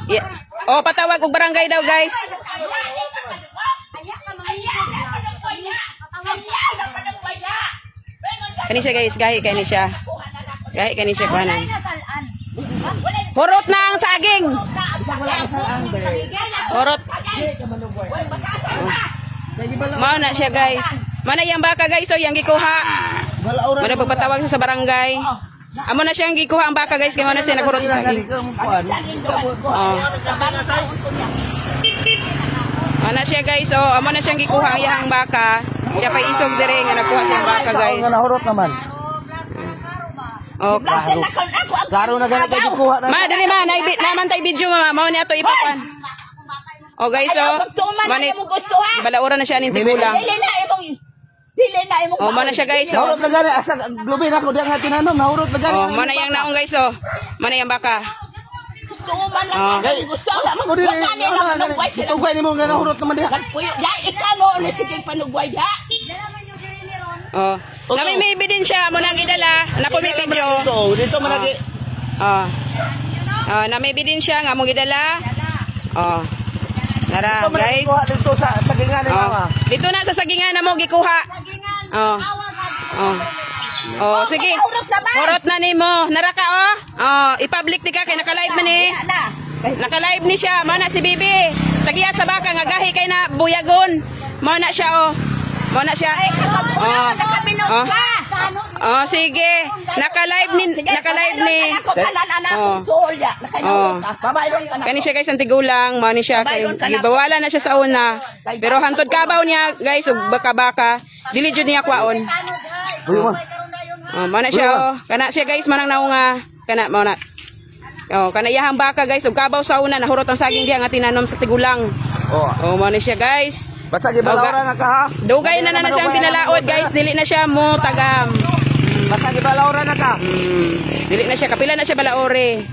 Yeah. Oh, patawag og barangay daw, guys. Kani siya, guys, gahi kani siya. Gahi kani siya kuhanan. Hurot na ang saging. Hurot. Mao na siya, guys. Mana yang baka, guys, oh, yang gikuha. Mana pagpatawag siya sa barangay. Amo na siyang gikuha ang baka, guys, kay mao na siya naghurot sa saging. Oh. Mana siya, guys, oh, amo na siyang gikuha ang iyang baka. Siya pa isog dire nga nagkuha siyang baka, guys. Nga nahurot naman. Oh. Klaro na ganit kay gikuha na. Ma, dili ma, na naman tay video mama, mao ni ato ipapan. Oh guys, oh. Mani, balaura na siya ning tigulang. Dili na imong dili na imong Oh, mana siya, guys, oh. Nahurot na gani asa glubi na ko diya nga tinanom, nahurot na gani. Oh, mana yang naong, guys, oh. Mana yang baka. Tuman lang Oh. ang gusto. Wala man ko dili. Wala ni Wala lang man gani. panugway sila. Tugay nimo nga nahurot naman diha. Nagpuyo. Ya ikaw mo ni sige panugway ya. Oh. Nami may ebidensya mo nang gidala, nako may video. Dito, dito man lagi. Oh. Oh, na may ebidensya nga mong gidala. Oh. Nara, Dito man lagi guys. gikuha dito sa sagingan ni Oh. mama. Dito na sa sagingan na mo gikuha. Oh. Oh. Oh, sige. Hurot na ba? Hurot na nimo. Nara ka, oh. Oh, i-public ni ka kay naka-live man eh. Na. Naka-live ni siya, mana si Bibi. Tagiya sa baka nga gahi kay na buyagon. Mao na siya, oh. Mao na siya. Oh. Nakaminot Oh. ka. Oh, sige. Naka-live ni, naka-live ni. Ako kanan anak Oh. ko ya. Nakainot ka. Babayron ka na. Kani siya, guys, ang tigulang, mao ni siya kay gibawalan na siya sa una. Pero hantod kabaw niya, guys, ug baka-baka dili jud niya kwaon. Buyo mo. Oh, mao na siya, oh. Kana siya, guys, manang naunga. Kana mao na. Oh, kana iyahang baka, guys, ug kabaw sa una nahurot ang saging diha nga tinanom sa tigulang. Oh. Oh, mao na siya, guys. Basta gibalawra na ka ha. Dugay na na, na siyang kinalaod, guys, dili na siya mo tagam. Basta gibalawra na ka. Dili na siya kapila na siya balaore.